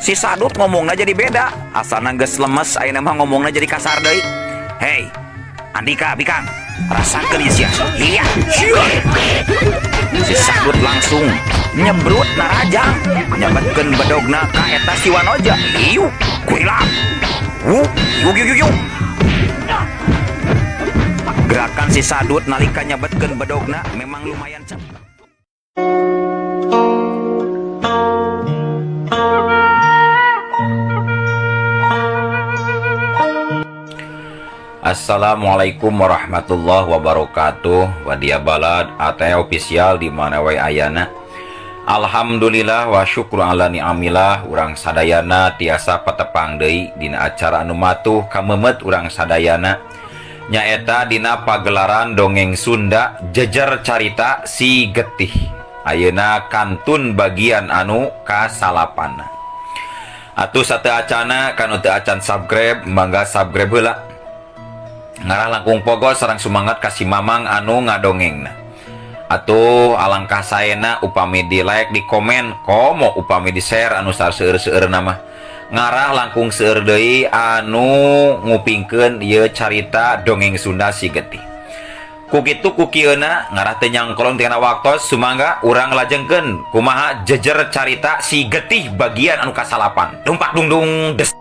Si Sadut ngomongna jadi beda. Asalna geus lemes ayeuna mah ngomongna jadi kasar deui. Hei, Andika bikang, rasakeun ieu sia. Iya, sia. Si Sadut langsung nyebrut narajang, nyabetkeun bedogna ka eta si Wanoja. Iu, kurilap. Wuh, yuk yuk yuk yuk. Gerakan si Sadut nalika nyabetkeun bedogna memang lumayan cepat. Assalamualaikum warahmatullahi wabarakatuh. Wadia Balad AT official di mana wae ayana. Alhamdulillah wa syukru ala ni'amillah, urang sadayana tiasa patepang deui dina acara anu matuh kamemet urang sadayana, nyaeta dina pagelaran dongeng Sunda Jejer Carita Si Getih. Ayeuna kantun bagian anu kasalapana. Atuh sateuacana kanu teu acan subscribe, mangga subscribe heula. Ngarah langkung pogo sareng sumangat ka si Mamang anu ngadongengna. Atuh alangkah saena upami di like, di komen, komo upami di share anu seueur-seueurna mah. Ngarah langkung seueur deui anu ngupingkeun ieu carita dongeng Sunda Si Getih. Ku kitu ku kieuna ngarah teu nyangkolong tina waktos, sumangga urang lajengkeun kumaha jejer carita Si Getih bagian anu kasalapan. Dumpak dungdung des.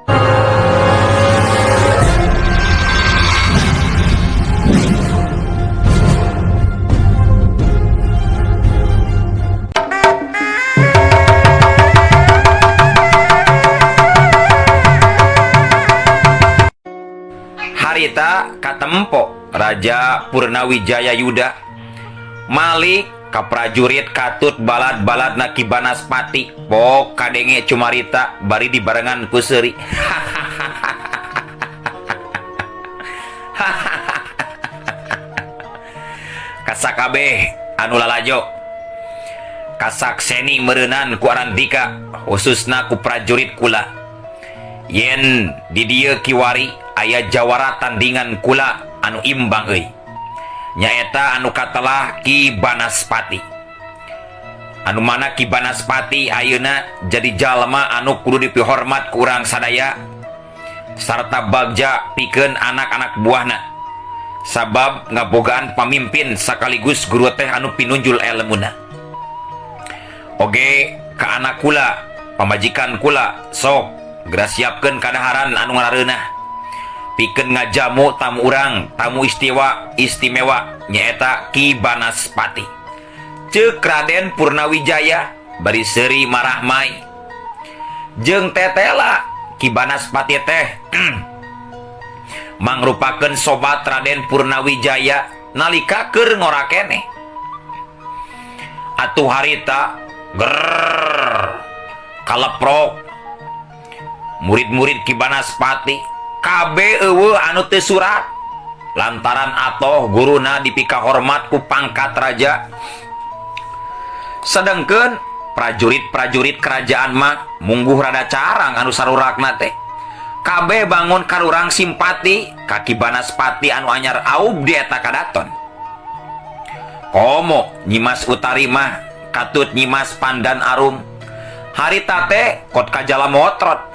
Harita katempo Raja Purnawijaya Yuda Malik ka prajurit katut balad-balad na Ki Banaspati pok kadenge cumarita bari dibarengan ku seuri. Kasakabeh anu lalajo kasakseni meureunan ku Arandika khususna ku prajurit kula yen di dieu kiwari aya jawara tandingan kula anu imbang euy, nyaeta anu katelah Ki Banaspati, anu mana Ki Banaspati ayeuna jadi jalma anu kudu dipihormat ku urang sadaya sarta bagja pikeun anak-anak buahna sabab ngabogaan pamimpin sakaligus guru teh anu pinunjul elmuna. Oge ka anak kula, pamajikan kula, sok geura siapkeun kadaharan anu ngarareunah pikeun ngajamu tamu urang, tamu istiwa istimewa nyaeta Ki Banaspati. Ceuk Raden Purnawijaya bari seuri marahmai jeung tetela Ki Banaspati teh mangrupakeun sobat Raden Purnawijaya nalika keur ngora keneh. Atuh harita gerr kaleprok murid-murid Ki Banaspati kabeh eueuh anu teu surat lantaran atoh guruna dipika hormat ku pangkat raja. Sedengkeun prajurit-prajurit kerajaan mah mungguh rada carang anu sarurakna teh. Kabeh bangun karurang simpati ka Ki Banaspati anu anyar aub di eta kadaton. Komo Nyimas Utari mah katut Nyimas Pandan Arum harita teh kot kajala motrot.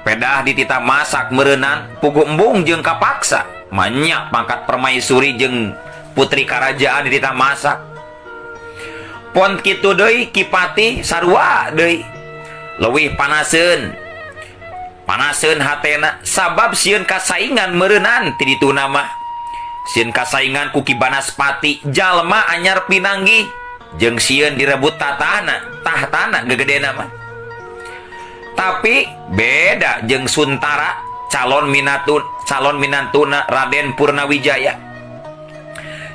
Pedah ditita masak meureunan puguh embung jeung kapaksa manya pangkat permaisuri jeung putri karajaan ditita masak. Pon kitu deui Ki Patih sarua deui leuwih panaseun. Panaseun hatena sabab sieun kasaingan meureunan ti dituna mah. Sieun kasaingan ku Ki Banaspati jalma anyar pinanggih jeung sieun direbut tatana tahtana gegedena mah. Tapi beda jeung Suntara calon minantuna Raden Purnawijaya.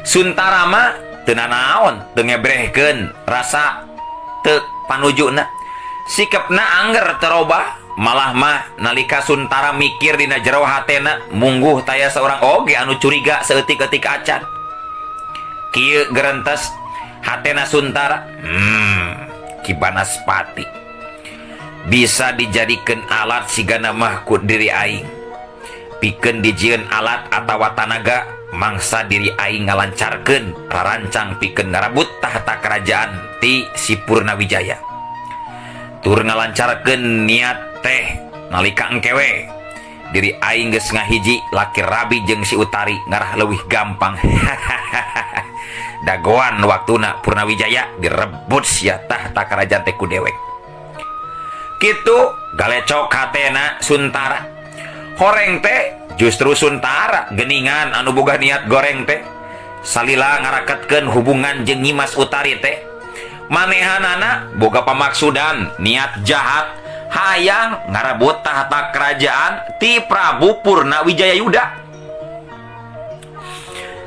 Suntara mah teu nanaon, teu ngebrehkeun rasa teu panujuna. Sikepna angger terobah, malah mah nalika Suntara mikir dina jero hatena mungguh taya seorang oge anu curiga saeutik-eutik acan. Kieu gerentes hatena Suntara, Ki Banaspati bisa dijadikeun alat sigana mah ku diri aing. Pikeun dijieun alat atawa tanaga mangsa diri aing ngalancarkeun rarancang pikeun ngarabut tahta kerajaan ti si Purnawijaya. Tur ngalancarkeun niat teh nalika engke we diri aing geus ngahiji laki rabi jeung si Utari ngarah leuwih gampang. Dagoan waktuna Purnawijaya direbut sia tahta karajaan teh ku dewek. Kitu galecok hatena Suntara. Horeng teh justru Suntara geningan anu boga niat goreng teh. Salila ngaraketkeun hubungan jeung Nyimas Utari teh. Manehanana boga pamaksudan niat jahat hayang ngarebut tahta kerajaan ti Prabu Purnawijaya Yuda.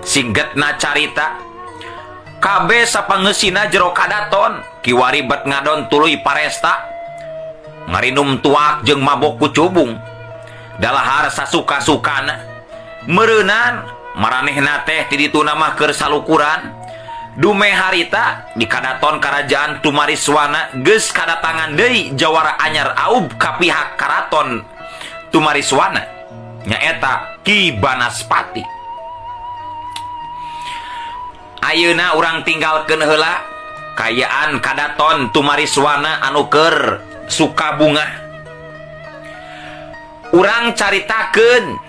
Singgetna carita kabeh sapangeusina jero kadaton kiwari bet ngadon tuluy paresta ngarinum tuak jeung mabok kucubung dalahar sasuka-sukana meureunan maranehna teh ti dituna mah keur salukuran. Dume harita di kadaton karajaan Tumariswana geus kadatangan deui jawara anyar aub ka pihak karaton Tumariswana nyaeta Ki Banaspati. Ayeuna urang tinggalkeun heula kayaan kadaton Tumariswana anu keur sukabungah. Urang caritakeun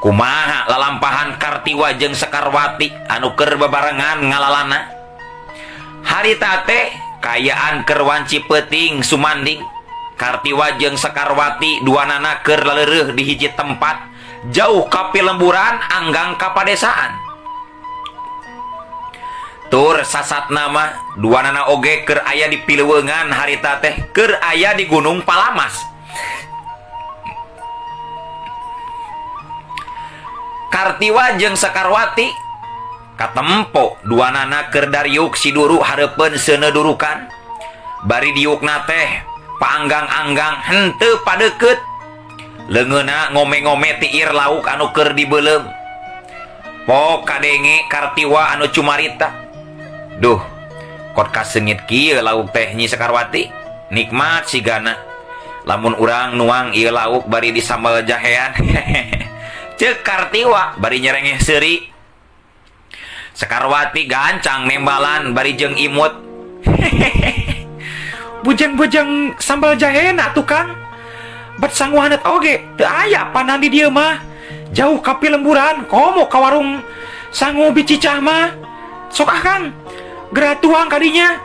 kumaha lalampahan Kartiwa jeung Sekarwati anu keur bebarengan ngalalana. Harita teh kayaan keur wanci peuting sumanding. Kartiwa jeung Sekarwati duanana keur laleureuh di hiji tempat jauh ka pilemburan anggang ka padesaan. Tur sasatna mah duanana oge keur aya di pileuweungan harita teh keur aya di Gunung Palamas. Kartiwa jeung Sekarwati katempo duanana keur dariuk siduru hareupeun seuneu durukan. Bari diukna teh paanggang-anggang henteu padeukeut. Leungeunna ngome-ngome tiir lauk anu keur dibeuleum. Pok kadenge Kartiwa anu cumarita. Duh, kot kaseungit kieu lauk teh Nyi Sekarwati, nikmat sigana. Lamun urang nuang ieu lauk bari disambel jahean. Ceuk Kartiwa bari nyerengeh seuri. Sekarwati gancang nembalan bari jeung imut. Bujeng-bujeng sambal jahena atuh Kang. Bet sanguhaneut oge teu aya panan di dieu mah. Jauh ka pilemburan komo ka warung sangu bicicah mah. Sok ah Kang, geura tuang kadinya.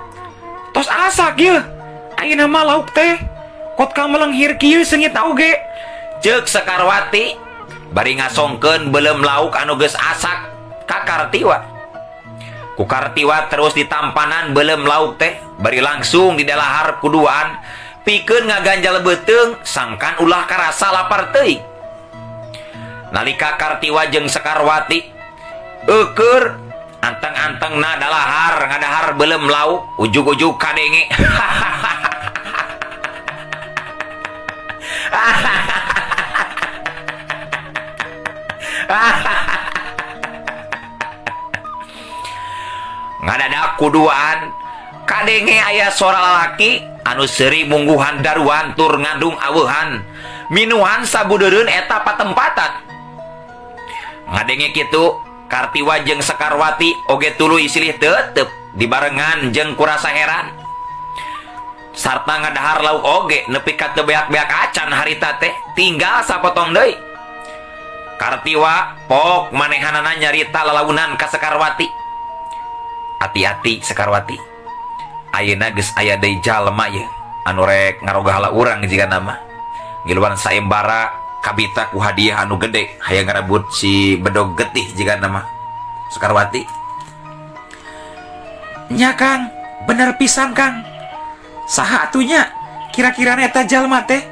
Tos asak yeuh. Ayeuna mah lauk teh kot ka melenghir kieu seungitna oge. Ceuk Sekarwati bari ngasongkeun beuleum lauk anu geus asak ka Kartiwa. Ku Kartiwa terus ditampanan beuleum lauk teh bari langsung didalahar kuduaan pikeun ngaganjal beuteung sangkan ulah karasa lapar teuing. Nalika Kartiwa jeung Sekarwati eueur anteng-antengna dalahar ngadahar beuleum lauk ujug-ujug kadenge. Ngadadak kuduaan kadenge aya sora lalaki anu seuri mungguhan daruan tur ngandung aweuhan minuhan sabudeureun eta patempatan. Ngadenge kitu Kartiwa jeung Sekarwati oge tuluy silih tetep dibarengan jeung kurasa heran sarta ngadahar lauk oge nepi ka teu beak-beak acan harita teh tinggal sapotong deui. Kartiwa pok manehanana nyarita lalaunan ka Sekarwati. Hati-hati Sekarwati, ayeuna geus aya deui jalma ye anu rek ngarogahala urang jigana mah. Ngiluan saembara kabita ku hadiah anu gede hayang ngarebut si bedog getih jigana mah. Sekarwati, nya Kang, bener pisan Kang. Saha atunya kira-kira eta jalma teh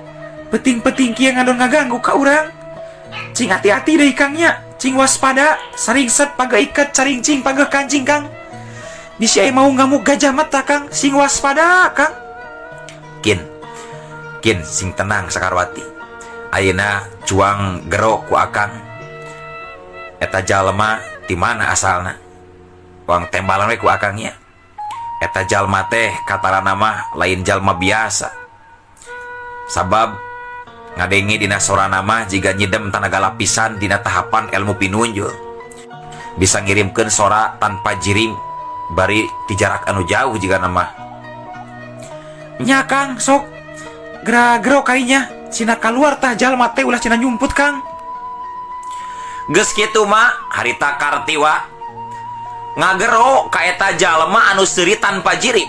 peting-peting kieu ngadon ngaganggu ka urang. Cing hati-hati deui Kang nya, cing waspada, saringset pageuh iket, caringcing pageuh kancing Kang. Bisi aya mau ngamuk gajah mata Kang, sing waspada Kang. Kin, kin sing tenang Sekarwati. Ayeuna cuang gero ku akang. Eta jalma ti mana asalna? Wang tembalan we ku akang nya. Eta jalma teh katarana mah lain jalma biasa. Sabab ngadenge dina sorana mah jiga nyidem tanaga lapisan dina tahapan ilmu pinunjul. Bisa ngirimkeun sora tanpa jirim bari ti jarak anu jauh jigana mah. Nya Kang, sok gera gero kainya cina kaluar tah jalma teh ulah cina nyumput Kang. Geus kitu mah harita Kartiwa ngagero ka eta jalma anu seuri tanpa jirim.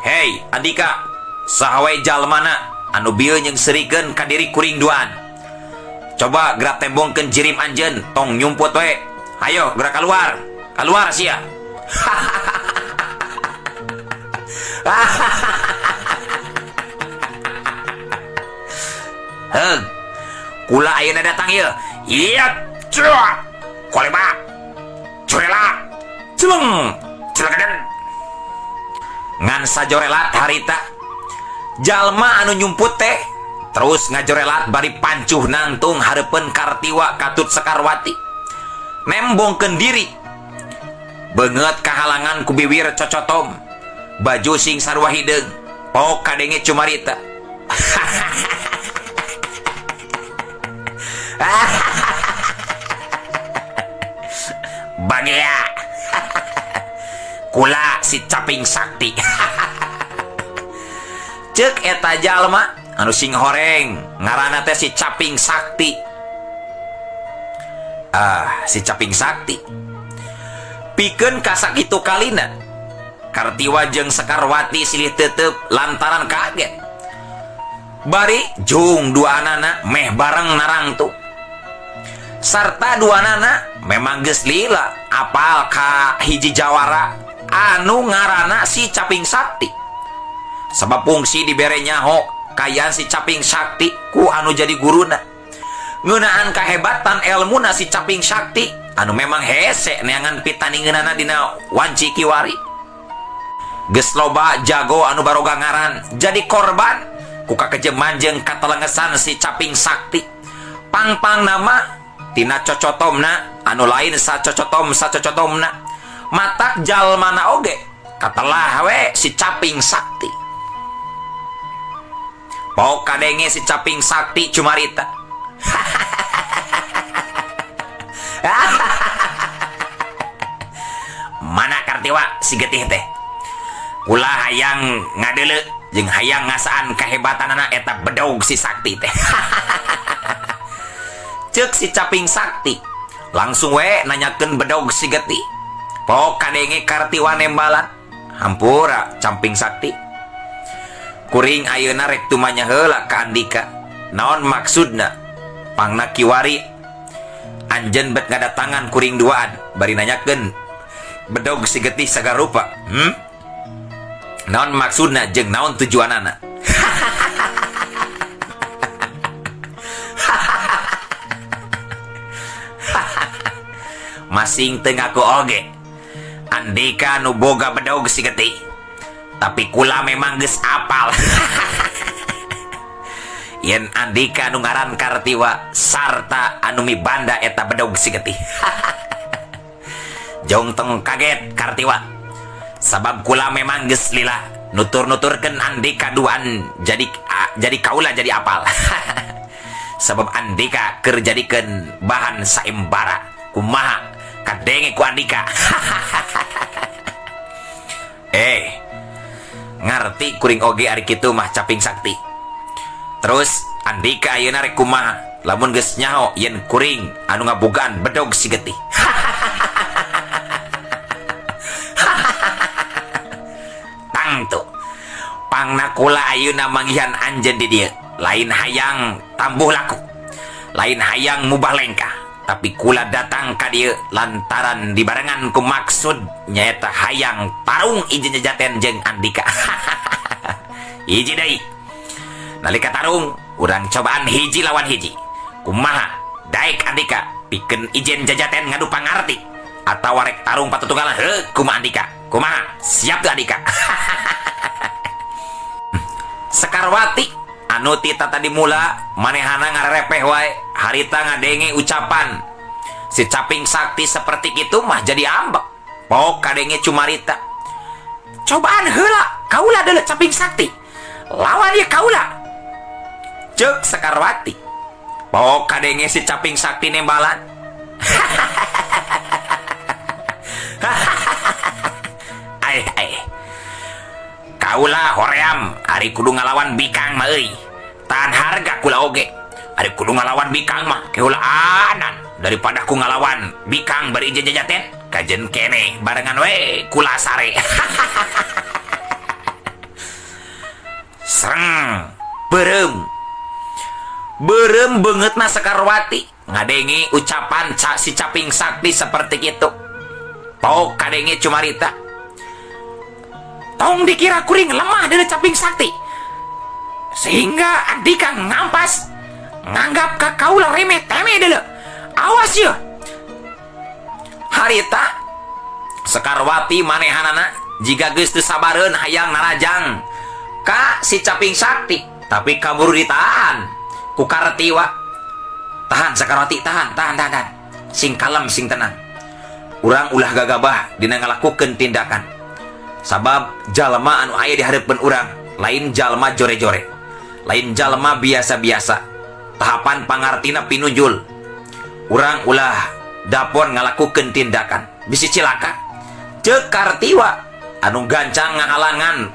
Hei Andika, saha wae jalmana anu bieu nyeungseurikeun ka diri kuring duaan. Coba geura tembongkeun jirim anjeun, tong nyumput we. Hayo geura kaluar. Kaluar sia. Heug. Kula ayeuna datang ieu. Iya, cuak. Koleba. Curela. Celeng. Celegeden. Ngan sajorelat harita. Jalma anu nyumput teh terus ngajorelat bari pancuh nangtung hareupeun Kartiwa katut Sekarwati. Nembongkeun diri. Beungeut kahalangan ku biwir cocotom. Baju sing sarua hideung. Pok kadenge cumarita. Bagea. Kula si caping sakti. Ceuk eta jalma anu sing horeng ngaranna teh si caping sakti. Ah, si caping sakti. Pikeun kasakitu kalina Kartiwa jeung Sekarwati silih tetep lantaran kaget. Bari jung dua anana meh bareng narangtu. Sarta dua anana memang geus lila apal ka hiji jawara anu ngaranna si caping sakti. Sabab fungsi dibere nyaho kayan si caping sakti ku anu jadi guruna. Ngeunaan kahebatan elmuna si caping sakti anu memang hese neangan pitaningeunana dina wanci kiwari. Geus loba jago anu baroga ngaran jadi korban ku kakejeman jeung katelengesan si caping sakti. Pang-pang nama tina cocotomna anu lain sacocotom sacocotomna. Matak jalmana oge katelah we si caping sakti. Pok kadenge si caping sakti cumarita. Mana Kartiwa si getih teh? Kula hayang ngadeuleu jeung hayang ngasaan kahebatanana eta bedog si sakti teh. Ceuk si caping sakti langsung we nanyakeun bedog si getih. Pok kadenge Kartiwa nembalan. Hampura camping sakti. Kuring ayeuna rek tumanya heula ka Andika. Naon maksudna? Pangna kiwari anjeun bet ngadatangan kuring duaan bari nanyakeun bedog si getih sagarupa. Naon maksudna jeung naon tujuanana? Masing teu ngaku oge Andika nu boga bedog si getih. Tapi kula memang geus apal. Yen Andika nu ngaran Kartiwa sarta anu mibanda eta bedog si getih. Jong tong kaget Kartiwa. Sabab kula memang geus lila nutur-nuturkeun Andika duaan jadi kaula jadi apal. Sabab Andika keur jadikeun bahan saembara. Kumaha kadenge ku Andika. Ngarti kuring oge ari kitu mah caping sakti. Terus Andika ayeuna rek kumaha lamun geus nyaho yen kuring anu ngabogaan bedog si getih. Tangtu pangna kula ayeuna manggihan anjeun di dieu lain hayang tambuh laku, lain hayang mubah lengkah, tapi kula datang ka dieu lantaran dibarengan ku maksud nyaeta hayang tarung ijen jajaten jeung Andika. Hiji deui nalika tarung urang cobaan hiji lawan hiji. Kumaha daek Andika pikeun ijen jajaten ngadu pangarti atawa rek tarung patutunggalan? Heuh, kumaha Andika? Kumaha? Siap teu Andika? Sekarwati anu ti tadi mula manehana ngarepeh wae harita ngadenge ucapan si caping sakti seperti kitu mah jadi ambek. Pok kadenge cumarita. Cobaan heula kaula deuleu caping sakti. Lawan ieu kaula. Ceuk Sekarwati. Pok kadenge si caping sakti nembalan. Ai ai. Kaula hoream ari kudu ngalawan bikang mah euy. Tahan harga kula oge. Ari kudu ngalawan bikang mah keulaanan daripada ku ngalawan bikang bari jajaten kajen kene barengan we kula sare. Sreng beureum. Beureum beungeutna Sekarwati ngadenge ucapan si Caping Sakti seperti itu. Pok kadenge cumarita. Tong dikira kuring lemah dari Caping Sakti sehingga Andika ngampas nganggap ka kaula remeh temeh deuleu. Awas yeuh. Harita Sekarwati manehanana jiga geus teu sabareun hayang narajang ka si Caping Sakti, tapi kaburu ditahan ku Kartiwa. Tahan Sekarwati, tahan, tahan, tahan, tahan. Sing kalem, sing tenang. Urang ulah gagabah dina ngalakukeun tindakan. Sabab jalma anu aya di hareupeun urang lain jalma jore-jore, lain jalma biasa-biasa. Tahapan pangartina pinujul. Urang ulah dapon ngalakukeun tindakan bisi cilaka. Ceuk Kartiwa anu gancang ngahalangan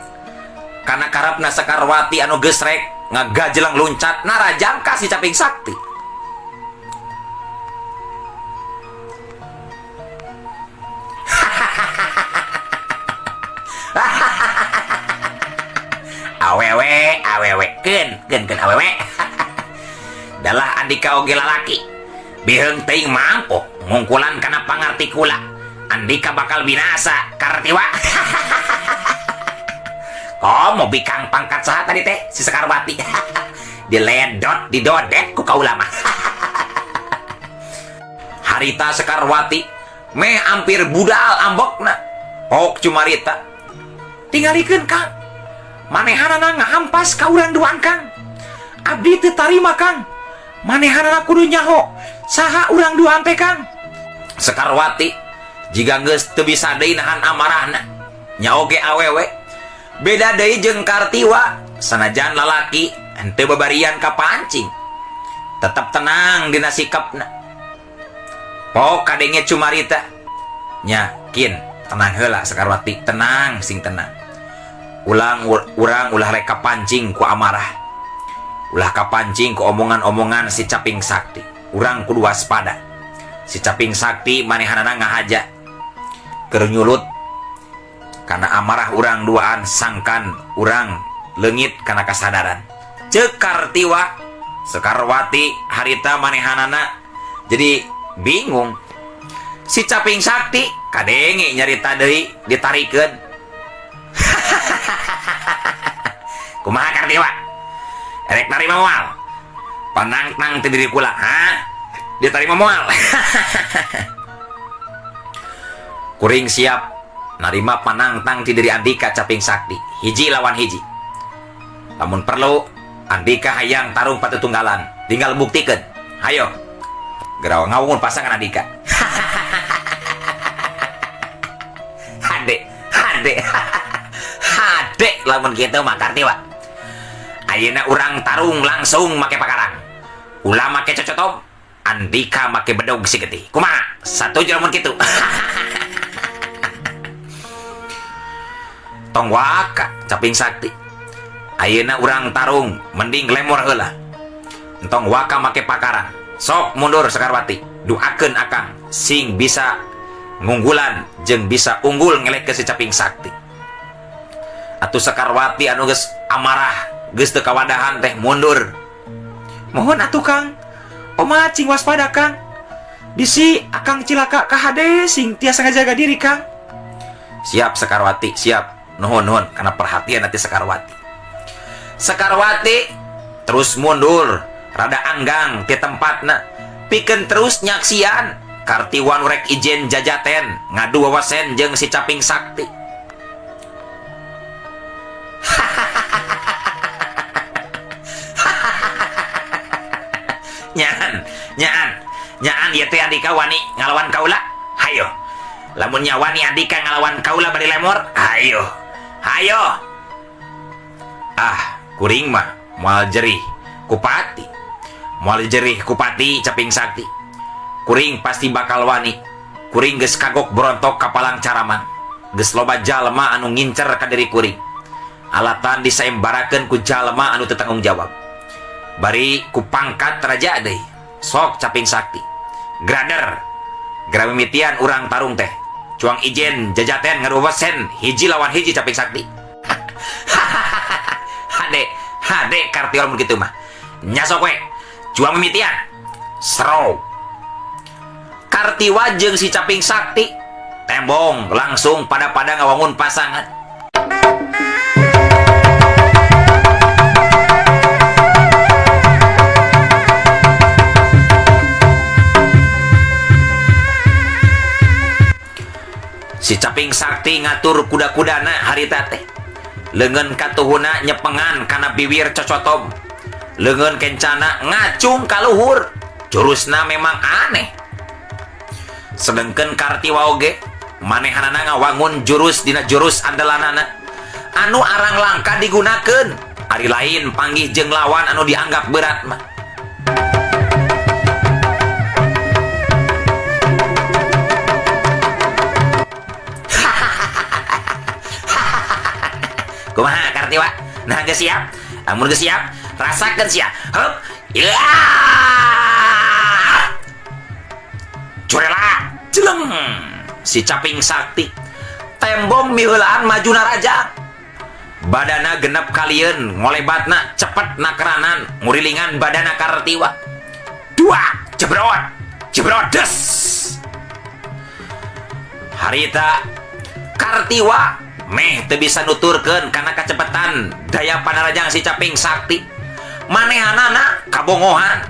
kana karepna Sekarwati anu gesrek ngagajelang luncat narajang ka si Caping Sakti. Awewe, awewe, keun, keun, keun awewe. Dalah Andika oge lalaki. Biheung teuing mampu ngungkulan kana pangarti kula. Andika bakal binasa Kartiwa. Komo bikang pangkat saha tadi teh si Sekarwati. Diledot, didodet ku kaula mah. Harita Sekarwati meh hampir budal ambokna. Pok cumarita. Tingalikeun Kang. Manehanana ngahampas ka urang duaan Kang. Abdi teu tarima Kang. Manehanana kudu nyaho saha urang duaan teh Kang. Sekarwati jiga geus teu bisa deui nahan amarahna. Nya oge awewe. Beda deui jeung Kartiwa, sanajan lalaki henteu babarian ka pancing. Tetep tenang dina sikapna. Pok kadenge cumarita. Nya kin tenang heula Sekarwati, tenang sing tenang. Ulang urang ulah rek kapancing ku amarah. Ulah kapancing ku omongan-omongan si Caping Sakti. Urang kudu waspada. Si Caping Sakti manehanana ngahaja. Keur nyulut kana amarah urang duaan sangkan urang leungit kana kasadaran. Ceuk Kartiwa Sekarwati harita manehanana jadi bingung. Si Caping Sakti kadenge nyarita deui ditarikeun. Kumaha Kartiwa? Erek narima moal? Panangtang teh diri kula, ha? Ditarima moal? Kuring siap narima panangtang ti diri Andika Caping Sakti, hiji lawan hiji. Lamun perlu Andika hayang tarung patutunggalan, tinggal buktikeun. Hayo. Geura ngawungun pasangan Andika. Hade, hade. Hade lamun kitu mah Kartiwa. Ayeuna urang tarung langsung make pakarang. Ulah make cocotom, Andika make bedog si getih. Kumaha? Satuju lamun kitu. Tong waka Caping Sakti. Ayeuna urang tarung mending lemor heula. Entong waka make pakarang. Sok mundur Sekarwati. Duakeun akang sing bisa ngunggulan jeung bisa unggul ngelek ke si Caping Sakti. Atuh Sekarwati anu geus amarah geus teu kawadahan teh mundur. Mohon atuh Kang. Oma cing waspada Kang. Bisi akang cilaka ka hade sing tiasa ngajaga diri Kang. Siap Sekarwati, siap. Nuhun nuhun kana perhatian nanti Sekarwati. Sekarwati terus mundur rada anggang ti tempatna. Pikeun terus nyaksian Kartiwa nu rek ijen jajaten ngadu wawasen jeung si Caping Sakti. Nyaan, nyaan, nyaan ieu teh Andika wani ngalawan kaula. Hayo. Lamun nya wani Andika ngalawan kaula bari lemor, hayo. Hayo. Ah, kuring mah moal jerih kupati. Moal jerih kupati Caping Sakti. Kuring pasti bakal wani. Kuring geus kagok brontok ka palang caramang. Geus loba jalma anu ngincer ka diri kuring. Alatan disaembarakeun ku jalma anu teu tanggung jawab. Bari ku pangkat raja deui. Sok Caping Sakti. Grader. Geura mimitian urang tarung teh. Cuang ijen jajaten ngaruwesen hiji lawan hiji Caping Sakti. Hade, hade Kartiwa mun kitu mah. Nya sok we. Cuang mimitian. Serow. Kartiwa jeung si Caping Sakti tembong langsung pada-pada ngawangun pasangan. Si Caping Sakti ngatur kuda-kudana harita teh. Leungeun katuhuna nyepengan kana biwir cocotom. Leungeun kencana ngacung ka luhur. Jurusna memang aneh. Sedengkeun Kartiwa oge manehanana ngawangun jurus dina jurus andalanana anu arang langka digunakeun. Ari lain panggih jeung lawan anu dianggap berat mah. Kumaha Kartiwa? Nah geus siap? Amun geus siap, rasakeun sia. Hup. Ya! Curela, jeleng. Si Caping Sakti tembong miheulaan maju naraja. Badana genep kalieun, ngolebatna cepet nakeranan, ngurilingan badana Kartiwa. Dua, jebrot, jebrot des. Harita Kartiwa meh teu bisa nuturkeun kana kacepetan daya panarajang si Caping Sakti. Manehanana kabongohan.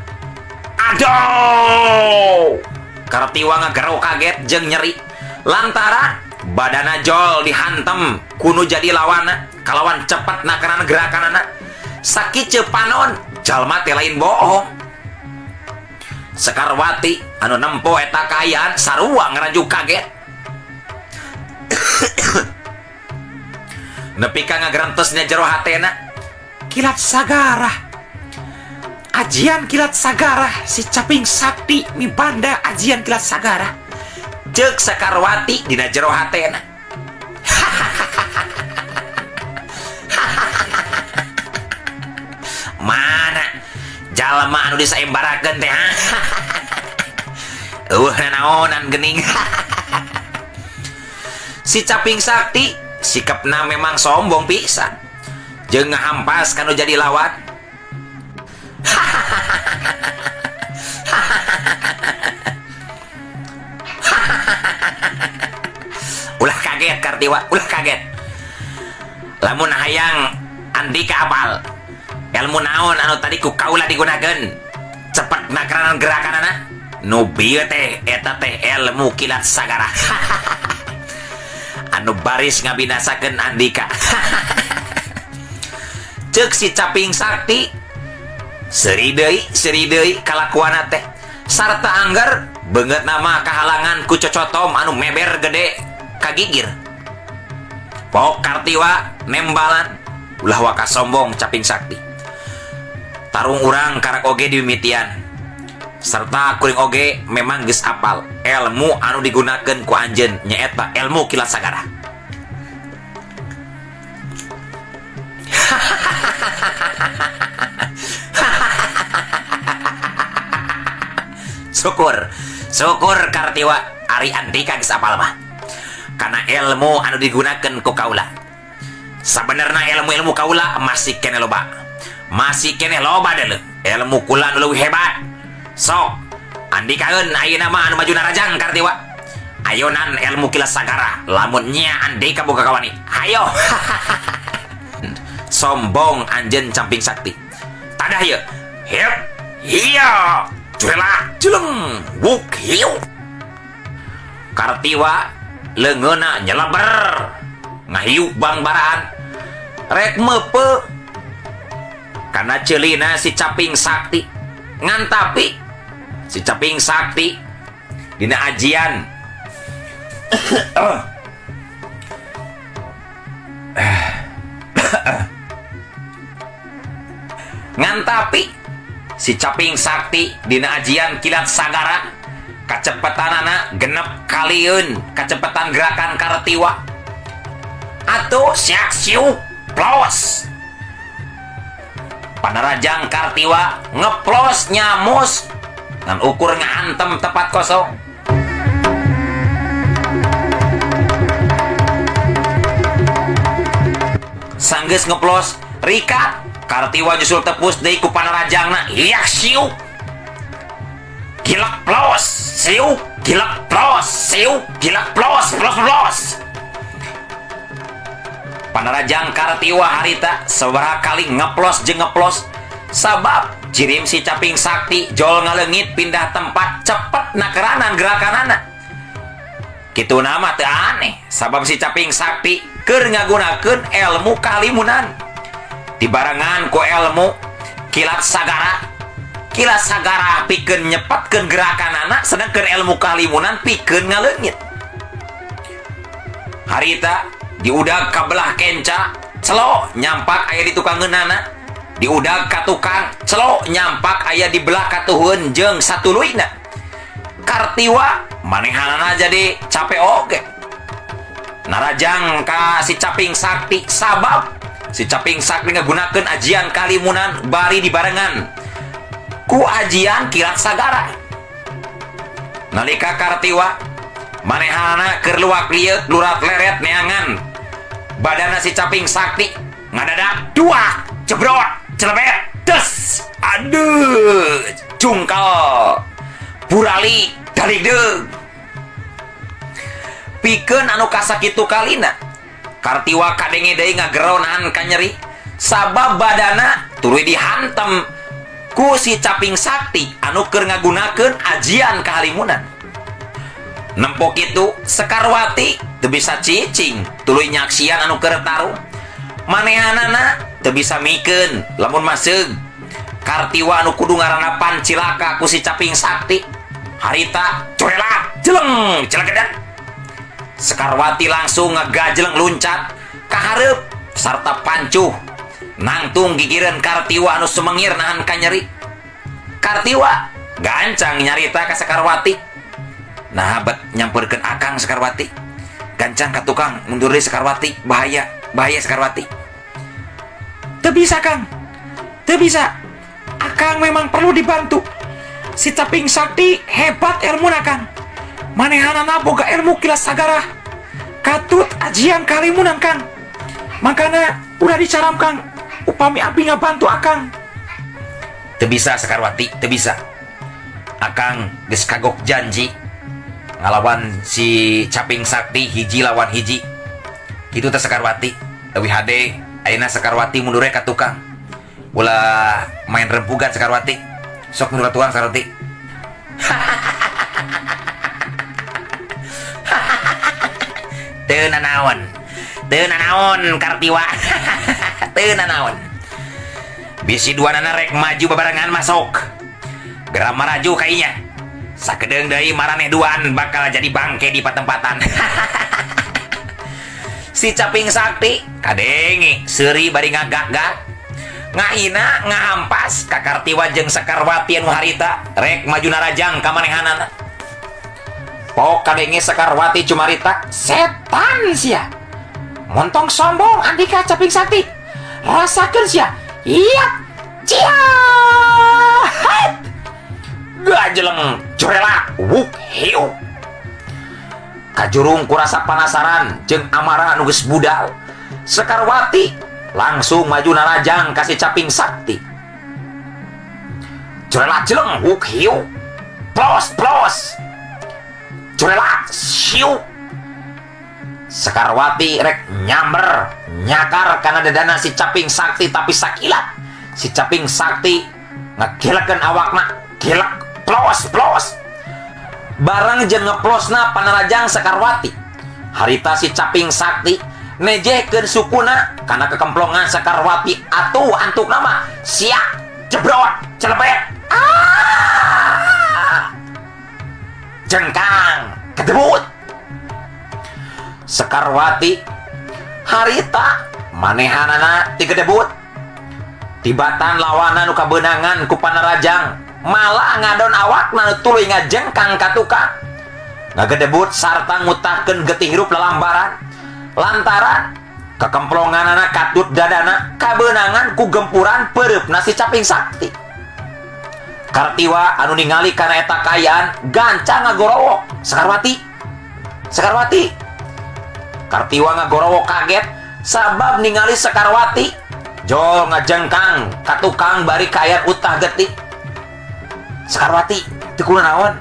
Aduh! Kartiwa ngagero kaget jeung nyeri lantaran badana jol dihantem kunu jadi lawana kalawan cepet nakeran gerakanana. Sakieu panon jalma teh lain bohong. Sekarwati anu nempo eta kaayaan sarua ngaraju kaget. Nepi ka ngagerentesnya jero hatena. Kilat Sagara. Ajian Kilat Sagara si Caping Sakti mibanda ajian Kilat Sagara. Ceuk Sekarwati dina jero hatena. Mana jalma anu disaembarakeun teh? Eueuh nanaonan geuning. Si Caping Sakti sikapna memang sombong pisan. Jeung ngahampas kanu jadi lawan. Ulah kaget Kartiwa, ulah kaget. Lamun hayang Andika apal ilmu naon anu tadi ku kaula digunakeun. Cepet nakeranan gerakanana. Nu bieu teh eta teh ilmu Kilat Sagara. Anu baris ngabinasakeun Andika. Ceuk si Caping Sakti seuri deui kalakuanna teh. Sarta angger beungeut nama kahalangan ku cocotom anu meber gede kagigir. Pok Kartiwa nembalan ulah waka sombong Caping Sakti. Tarung urang karak oge dimimitian. Serta kuring oge memang geus apal ilmu anu digunakeun ku anjeun nyaeta ilmu Kilat Sagara. Syukur, syukur Kartiwa ari Andika geus apal mah. Karena ilmu anu digunakeun ku kaula. Sabenerna ilmu-ilmu kaula masih keneh loba. Masih keneh loba deuleu. Ilmu kula nu leuwih hebat. Sok Andikaeun ayeuna mah anu maju narajang Kartiwa. Ayonan ilmu Kilat Sagara lamun nya Andika boga kawani. Hayo. Sombong anjeun Caping Sakti. Tadah ieu. Hep. Hiya. Curela jeleng. Wuk hiu. Kartiwa leungeunna nyeleber. Ngahiuk bangbaraan. Rek meupeut. Kana ceulina si Caping Sakti. Ngan tapi si Caping Sakti dina ajian ngan tapi si Caping Sakti dina ajian Kilat Sagara kacepetanana genep kalieun kacepetan gerakan Kartiwa. Atuh siak siuk Plos. Panarajang Kartiwa ngeplos nyamus ngan ukur ngahantem tepat kosong. Sanggeus ngeplos rikat Kartiwa nyusul tepus deui ku panarajangna. Iyak siuk. Gilak plos, siuk, gilak plos, siuk, gilak plos, plos, plos. Panarajang Kartiwa harita sabaraha kali ngeplos jeung ngeplos sabab jirim si Caping Sakti jol ngaleungit pindah tempat cepet nakeranan gerakanana. Kitu nama teu aneh sabab si Caping Sakti keur ngagunakeun ilmu kalimunan. Dibarengan ku ilmu kilat sagara. Kilat sagara pikeun nyepetkeun gerakanana sedangkeun ilmu kalimunan pikeun ngaleungit. Harita diudag ka belah kenca, celo nyampak aya di tukangeunana. Diudag ka tukang, celo nyampak aya di belah katuhun jeung satuluyna. Kartiwa manehanana jadi capek oge. Narajang ka si Caping Sakti sabab si Caping Sakti ngagunakeun ajian kalimunan bari dibarengan ku ajian kilat sagara. Nalika Kartiwa manehanana keur luak lieuk lurat leret neangan badana si Caping Sakti ngadadak dua jebrot celebet des aduh jungkal burali daligdeug. Pikeun anu kasakitu kalina Kartiwa kadenge deui ngagero nahan kanyeri sabab badana tuluy dihantem ku si Caping Sakti anu keur ngagunakeun ajian kahalimunan. Nempo kitu Sekarwati teu bisa cicing tuluy nyaksian anu keur tarung. Manehanana teu bisa mikeun lamun maseug. Kartiwa anu kudu ngarandapan cilaka ku si Caping Sakti harita corelak jeleng celegedan. Sekarwati langsung ngagajeleng luncat ka hareup sarta pancuh nangtung gigireun Kartiwa anu sumengir nahan kanyeri. Kartiwa gancang nyarita ka Sekarwati. Nah bet nyamperkeun akang Sekarwati. Gancang ka tukang mundur deui Sekarwati, bahaya, bahaya Sekarwati. Teu bisa Kang. Teu bisa. Akang memang perlu dibantu. Si Caping Sakti hebat ilmuna Kang. Manehanana boga ilmu kilat sagara. Katut ajian kalimunan Kang. Makana udah dicaram Kang. Upami abdi ngabantu akang. Teu bisa Sekarwati, teu bisa. Akang geus kagok janji ngalawan si Caping Sakti hiji lawan hiji. Kitu teh Sekarwati. Leuwih hade ayeuna Sekarwati mundure ka tukang. Ulah main rempugan Sekarwati. Sok mundur ka tukang Sekarwati. Teu nanaon. Teu nanaon Kartiwa. Teu nanaon. Bisi duanana rek maju babarengan masuk. Geram maraju kainya. Sakedeung deui maraneh duaan bakal jadi bangke di patempatan. Si Caping Sakti kadenge seuri bari ngagak-gak. Ngahina ngahampas ka Kartiwa jeung Sekarwati anu harita rek maju narajang ka manehanana. Pok kadenge Sekarwati cumarita, setan sia. Montong sombong Andika Caping Sakti. Rasakeun sia. Iya. Cia. Het. Gajeleng jorelak wuk hiu. Kajurung kurasa panasaran jeung amarah anu geus budal. Sekarwati langsung maju narajang ka si Caping Sakti. Jorelak jeleng wuk hiu. Plos plos. Jorelak siu. Sekarwati rek nyamber nyakar kana dadana si Caping Sakti tapi sakilat. Si Caping Sakti ngagelekeun awakna, gelek plos plos. Barang jeung ngeplosna panarajang Sekarwati. Harita si Caping Sakti nejehkeun sukuna kana kekemplongan Sekarwati atuh antuk nama siak jebrot celebet. Ah! Jengkang kedebut. Sekarwati harita manehanana tigedebut. Tibatan lawanan nu kabeunangan ku panarajang malah ngadon awakna nu tuluy ngajengkang ka tukang. Ngagedebut sarta ngutahkeun getih hirup lalambaran lantaran Kekemplonganana katut dadana kabeunangan ku gempuran peureupna si Caping Sakti. Kartiwa anu ningali kana eta kaayaan gancang ngagorowok, "Sekarwati, Sekarwati!" Kartiwa ngagorowok kaget sabab ningali Sekarwati jol ngajengkang ka tukang bari kaayaan utah getih. "Sekarwati, teu kunaon?"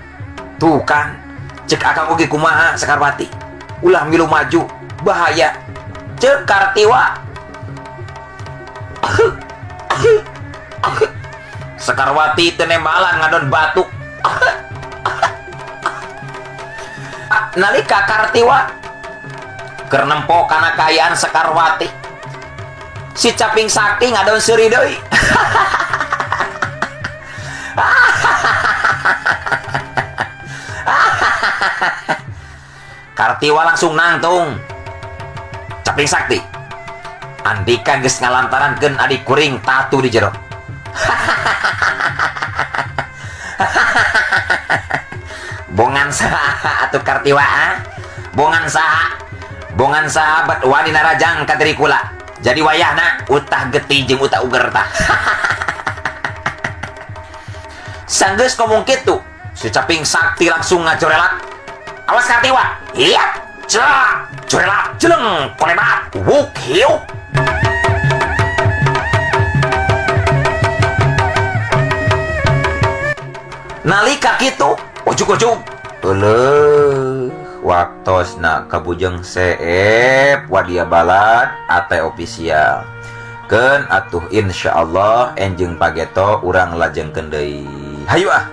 "Tuh kan, cek akang oge kumaha, Sekarwati? Ulah milu maju, bahaya," cek Kartiwa. Sekarwati teu nembalan ngadon batuk. Nalika Kartiwa keur nempo kana kaayaan Sekarwati, si Caping Sakti ngadon seuri deui. Kartiwa langsung nangtung. "Caping Sakti, Andika geus ngalantarankeun adik kuring tatu di jero." "Bongan saha atuh, Kartiwa, ah? Bongan saha? Bongan saha bet wani narajang ka diri kula? Jadi wayahna utah getih jeung utah uger tah." Sanggeus ngomong kitu, si Caping Sakti langsung ngajorelak. "Awas, Kartiwa!" Iya, cak, jorelak, jeleng, kolebat, wuk, hiup. Nalika kitu, ujug-ujug, euleuh, waktosna kabujeng seep wadia balad ate official. Keun atuh, insyaallah enjing pageto urang lajengkeun deui. Hayu ah.